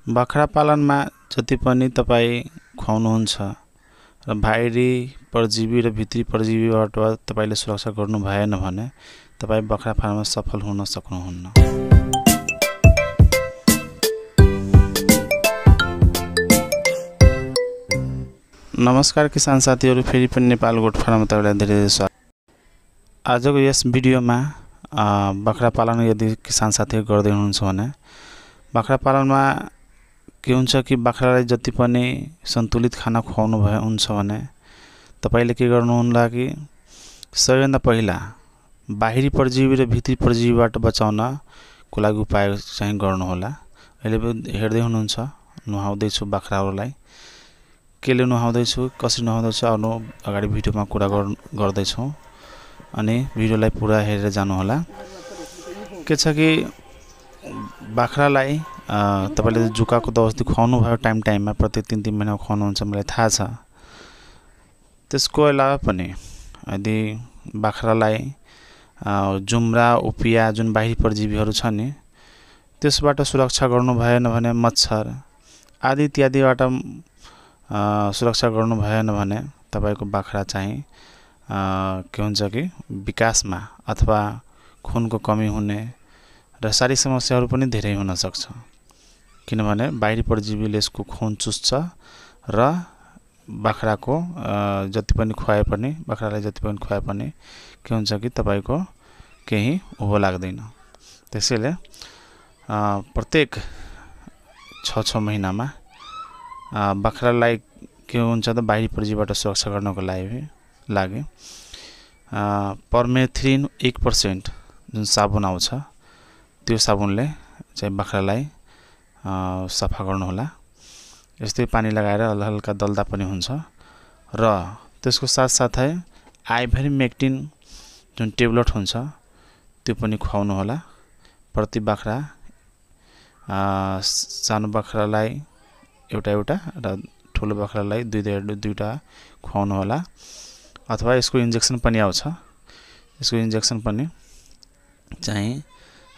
बाख्रा पालनमा जति पनि तपाई खुवाउनुहुन्छ र बाहिरी परजीवी र भित्री परजीवीबाट तपाईले सुरक्षा गर्नु भएन भने तपाई बाख्रा फार्ममा सफल हुन सक्नुहुन्न। नमस्कार किसान साथीहरु, फेरि पनि नेपाल गोट फार्ममा तपाईलाई धेरै स्वागत। आजको यस भिडियोमा बाख्रा पालन यदि किसान साथीहरु गर्दै हुनुहुन्छ भने बाख्रा पालनमा के हुन्छ कि बाख्रालाई जति पनि सन्तुलित खाना खुवाउनु भए हुन्छ भने तपाईले के गर्नुहुन्न कि सबैभन्दा पहिला बाहिरी परजीवी र भित्री परजीवीबाट बचाउन को लागि उपाय चाहिँ गर्नु होला। अहिले हेर्दै हुनुहुन्छ नुहाउँदै छु बाख्राहरुलाई, केले नुहाउँदै छु, कसरी नुहाउँदै छु अनु अगाडि भिडियोमा कुरा गर्दै छु अनि भिडियोलाई पुरा हेरेर जानु होला। के छ कि बाख्रालाई तपाईले जुकाको दबाई खुवाउनु भयो टाइममा प्रत्येक 3-3 महिना खुवाउनुहुन्छ, मलाई थाहा छ। त्यसको अलावा पनि यदि बाख्रालाई जुम्रा उपिया जुन बाहिरी परजीवीहरु छ नि त्यसबाट सुरक्षा गर्नु भएन भने मच्छर आदि इत्यादिबाट सुरक्षा गर्नु भएन भने तपाईको बाख्रा चाहिँ के हुन्छ कि विकासमा अथवा खुनको कमी हुने र शारीरिक समस्याहरु पनि धेरै हुन सक्छ, किनभने बाहिरी परजीवीले यसको खुन चुस्छ र बाख्राको जति पनि खुवाए पनि बाख्रालाई जति पनि खुवाए पनि के हुन्छ कि तपाईको केही उभो लाग्दैन। त्यसैले प्रत्येक 6 महिनामा बाख्रालाई के हुन्छ त बाहिरी परजीवीबाट सुरक्षा गर्नको लागि परमेथ्रिन 1% जुन साबुन आउँछ त्यो साबुनले चाहिँ बाख्रालाई सफा गर्नु होला। यस्तै पानी लगाएर हल्का दल्दा पनि हुन्छ र त्यसको साथसाथै आइभरीमेक्टिन जुन ट्याब्लेट हुन्छ त्यो पनि खुवाउनु होला। प्रति बाख्रा सानो बाख्रालाई एउटा र ठुलो बाख्रालाई दुईटा खुवाउनु होला। अथवा यसको इन्जेक्सन पनि आउँछ, यसको इन्जेक्सन पनि चाहिँ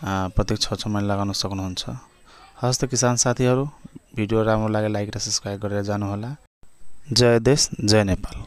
प्रत्येक 6 महिना लगाउन सक्नुहुन्छ। हस्त किसान साथीहरु, भिडियो राम्रो लागे लाइक र सब्स्क्राइब गरेर जानु होला। जय देश जय नेपाल।